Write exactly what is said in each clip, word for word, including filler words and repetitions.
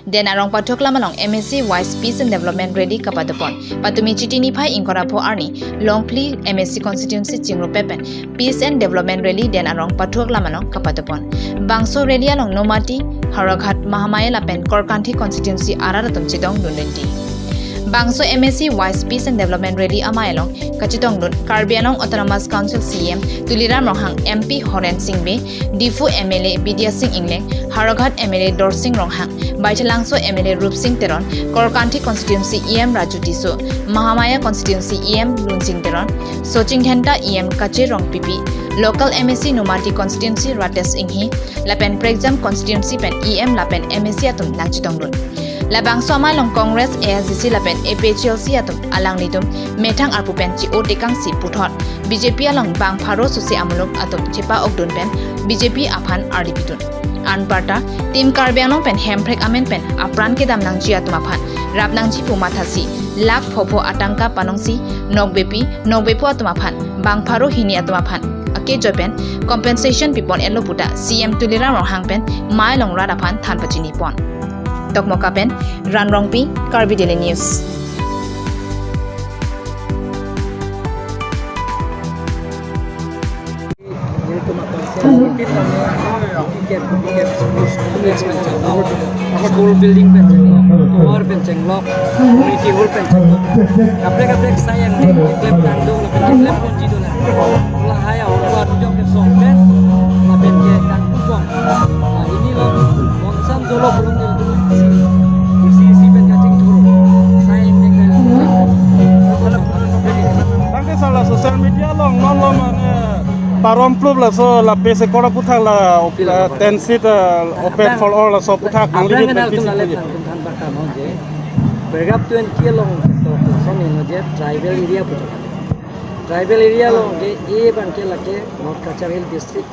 Den Arong Pathu Aklam along M A C wise Peace and Development Rally kapadopon. Patumi Chiti niphai ingkoi ra pho arni Longphli M A C constituency chingrup pen Peace and Development Rally Den Arong Pathu Aklam along kapadopon. Bangso rally along Nomati, Howraghat, Mahamaya lapen Korkanthi constituency arat atum chedondun rinti. Bangso M A C wise Peace and Development Rally amei along kachetongdun Karbi Anglong Autonomous Council C E M Tuliram Ronghang, M P Horen Sing Bey, Diphu M L A Bidya Sing Engleng, Howraghat M L A Dorsing Ronghang, Baithalangso M L A Rupsing Teron, Korkanthi constituency E M Raju Tisso, Mahamaya constituency E M Lunsing Teron, Soching Dhenta, E M Kache Rongpipi, local M A C Nomati constituency Ratesh Enghi, lapen Prekjam constituency pen E M lapen M A C atum nangchetongdun. Labangso amei along Congress, A S D C lapen A P H L C atum alanglitum methang arpu pen chi-o tekangsi puthot B J P along bang pharo suse amuluk atum chepa-okdun pen B J P aphan arlipidun. Anparta, Team Karbi Anglong pen Hemprek amen pen apran kedam nangji atum aphan rap nangji pu mathasi lakh phopho atangka panongsi nokbepi nokbepo atum aphan bang pharo hini atum aphan akejoi pen compensation pipon enlo puta C E M Tuliram Ronghang pen mei along rat aphan than pachinipon. Dokmoka pen Ran Rongpi, Karbi Daily News. School building pen chenglok, tovar pen chenglok, community hall pen chenglok. Kaprek kaprek sai angdeng keklem tangdung, keklem ponji dun. Lahai ahormu arjok kesong pen, lapen ke kangkupong. Nah, ini lo, monsam dolo belum tentu isi, isi, isi pen kachingthur. Sai angdeng pen. Tangte sar la social media along non lo mane parom plup laso la pese kora aputhak la, uh, ten seat, uh, open for all laso aputhak nangli aphrang hin kenal pen tum lalet kisi nangtum than pakam ho je. Paragraph twenty along to son ino je tribal area puthak. Tribal area along ke A abang ke lake North Cachar Hill District,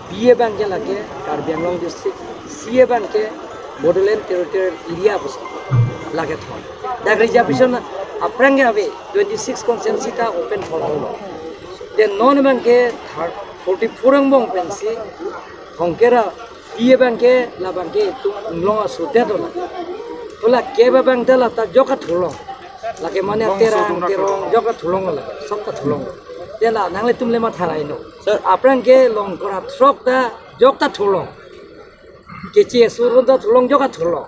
B abang ke lake Karbi Anglong District, C abang ke Bodoland Territorial Area pusi lake thon. Dak reservation aphrang ke ave, twenty-six constituency ta open for all. Then non abang ke thir-, forty-four angbong pensi Thongkera, B abang ke labang ke itum inglong asodet lo. Tola ke abang ta la ta jok athulong. Lake mane Terang, Terong, jok athulong lo, sok athulong. Then la nanglitum le matha ra ino. Sir. Aphrang ke Longkora throk ta jok ta thulong. Keche asur ta thulong jok ta thulong.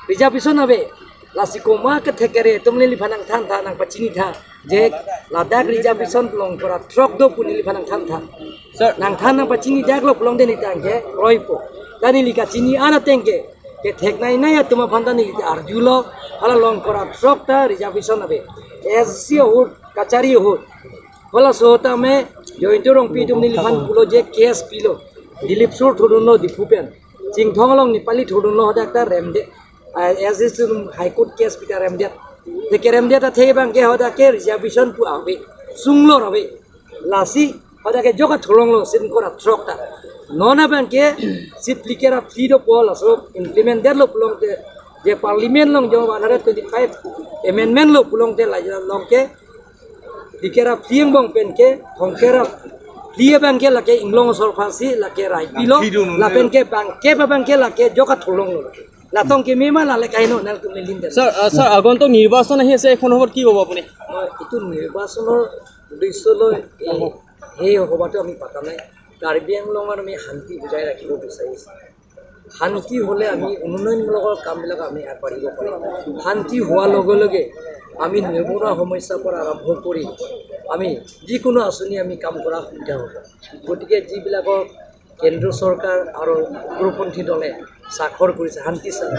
Reservation ave. Lasi komat kethek kere atum neliphan nangthan tha, nangpachinitha. Je ladak reservation Longkora throk do pu neliphan nangthan tha. Sir. Nangthan nangpachini dak lo pulote neli tangke kroipo. Ta neli kachini an ateng ke, kethek nai nai atum aphan ta neli arjulo, hala Longkora throk ta reservation ave. S C ahut, kachari ahut. Halaso tame Jointu Rongpi atum neliphan pulo je case pilo. Dilip Sur thurdunlo Diphu pen. Chinthong along Nepali thurdunlo hadak ta remde. Ah, S C atum High Court case pi ta remdet. Te keremdet athe abang ke hadak ke reservation pu ave. Sunglo ave. Lasi hadak ke jok athulong lo seat Longkora throk ta. Non abang ke seat phlikep ra phli dopo laso implement detlo pulote je parliament along jo one hundred twenty-five amendment lo pulote la along ke phlikep ra phli angbong pen ke Thongkera phli abang ke lake inglong asor aphansi lake rai pilo, lapen ke bangkep abang ke lake jok athulong lo. Latong ke mema la le kaino nangtum le linden. Sir, uh, sir, আগন্তুক নিৰ্বাচন আহি আছে, এইখন সভাত কি ক'ব আপুনি? মই এইটো নিৰ্বাচনৰ উদ্দেশ্য লৈ এই, সেই সভাটো আমি পতা নাই। কাৰ্বি আংলঙত আমি শান্তি বজাই ৰাখিব বিচাৰিছোঁ। শান্তি হ'লে আমি উন্নয়নমূলকৰ কামবিলাক আমি আগবাঢ়িব পাৰিম। শান্তি হোৱাৰ লগে লগে আমি নিবনুৱা সমস্যাৰ পৰা আৰম্ভ কৰি আমি যিকোনো আঁচনি আমি কাম কৰা সুবিধা হ'ব। গতিকে যিবিলাকৰ কেন্দ্ৰ চৰকাৰ আৰু উগ্ৰপন্থী দলে স্বাক্ষৰ কৰিছে শান্তি চা-